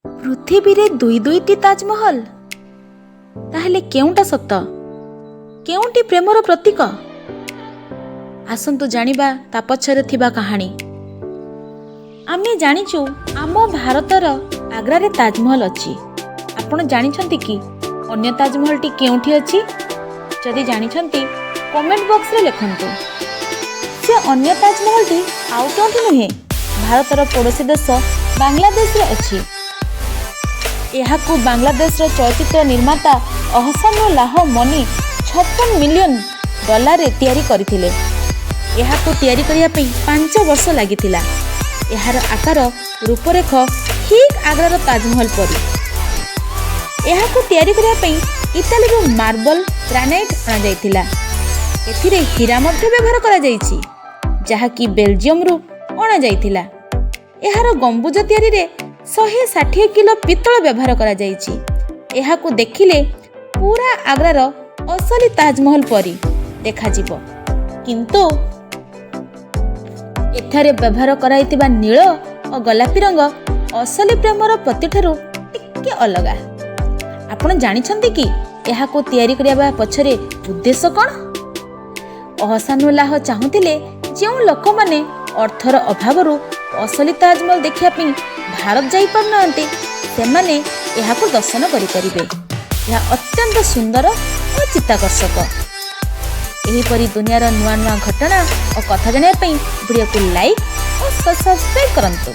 ପୃଥିବୀରେ ଦୁଇ ଦୁଇଟି ତାଜମହଲ? ତାହେଲେ କେଉଁଟା ସତ? କେଉଁଟି ପ୍ରେମର ପ୍ରତୀକ? ଆସନ୍ତୁ ଜାଣିବା ତା ପଛରେ ଥିବା କାହାଣୀ। ଆମେ ଜାଣିଛୁ, ଆମ ଭାରତର ଆଗ୍ରାରେ ତାଜମହଲ ଅଛି। ଆପଣ ଜାଣିଛନ୍ତି କି ଅନ୍ୟ ତାଜମହଲଟି କେଉଁଠି ଅଛି? ଯଦି ଜାଣିଛନ୍ତି, କମେଣ୍ଟ ବକ୍ସରେ ଲେଖନ୍ତୁ। ସେ ଅନ୍ୟ ତାଜମହଲଟି ଆଉ କେଉଁଠି ନୁହେଁ, ଭାରତର ପଡ଼ୋଶୀ ଦେଶ ବାଂଲାଦେଶରେ ଅଛି। ଏହାକୁ ବାଂଲାଦେଶର ଚଳଚ୍ଚିତ୍ର ନିର୍ମାତା ଅହସାନୁଲ୍ଲାହ ମନି 56 ମିଲିୟନ ଡଲାରରେ ତିଆରି କରିଥିଲେ। ଏହାକୁ ତିଆରି କରିବା ପାଇଁ 5 ବର୍ଷ ଲାଗିଥିଲା। ଏହାର ଆକାର, ରୂପରେଖ ଠିକ୍ ଆଗ୍ରାର ତାଜମହଲ ପରି। ଏହାକୁ ତିଆରି କରିବା ପାଇଁ ଇଟାଲୀରୁ ମାର୍ବଲ, ଗ୍ରାନାଇଟ୍ ଅଣାଯାଇଥିଲା। ଏଥିରେ ହୀରା ମଧ୍ୟ ବ୍ୟବହାର କରାଯାଇଛି, ଯାହାକି ବେଲଜିୟମରୁ ଅଣାଯାଇଥିଲା। ଏହାର ଗମ୍ବୁଜ ତିଆରିରେ 160 କିଲୋ ପିତ୍ତଳ ବ୍ୟବହାର କରାଯାଇଛି। ଏହାକୁ ଦେଖିଲେ ପୁରା ଆଗ୍ରାର ଅସଲି ତାଜମହଲ ପରି ଦେଖାଯିବ। କିନ୍ତୁ ଏଠାରେ ବ୍ୟବହାର କରାଯାଇଥିବା ନୀଳ ଓ ଗୋଲାପୀ ରଙ୍ଗ ଅସଲି ପ୍ରେମର ପ୍ରତୀକଠାରୁ ଟିକେ ଅଲଗା। ଆପଣ ଜାଣିଛନ୍ତି କି ଏହାକୁ ତିଆରି କରିବା ପଛରେ ଉଦ୍ଦେଶ୍ୟ କ'ଣ? ଅହସାନୁଲ୍ଲାହ ଚାହୁଁଥିଲେ, ଯେଉଁ ଲୋକମାନେ ଅର୍ଥର ଅଭାବରୁ ଅସଲି ତାଜମହଲ ଦେଖିବା ପାଇଁ ଭାରତ ଯାଇପାରୁନାହାନ୍ତି, ସେମାନେ ଏହାକୁ ଦର୍ଶନ କରିପାରିବେ। ଏହା ଅତ୍ୟନ୍ତ ସୁନ୍ଦର ଓ ଚିତ୍ତାକର୍ଷକ। ଏହିପରି ଦୁନିଆର ନୂଆ ନୂଆ ଘଟଣା ଓ କଥା ଜାଣିବା ପାଇଁ ଭିଡ଼ିଓକୁ ଲାଇକ୍ ଓ ସବସ୍କ୍ରାଇବ୍ କରନ୍ତୁ।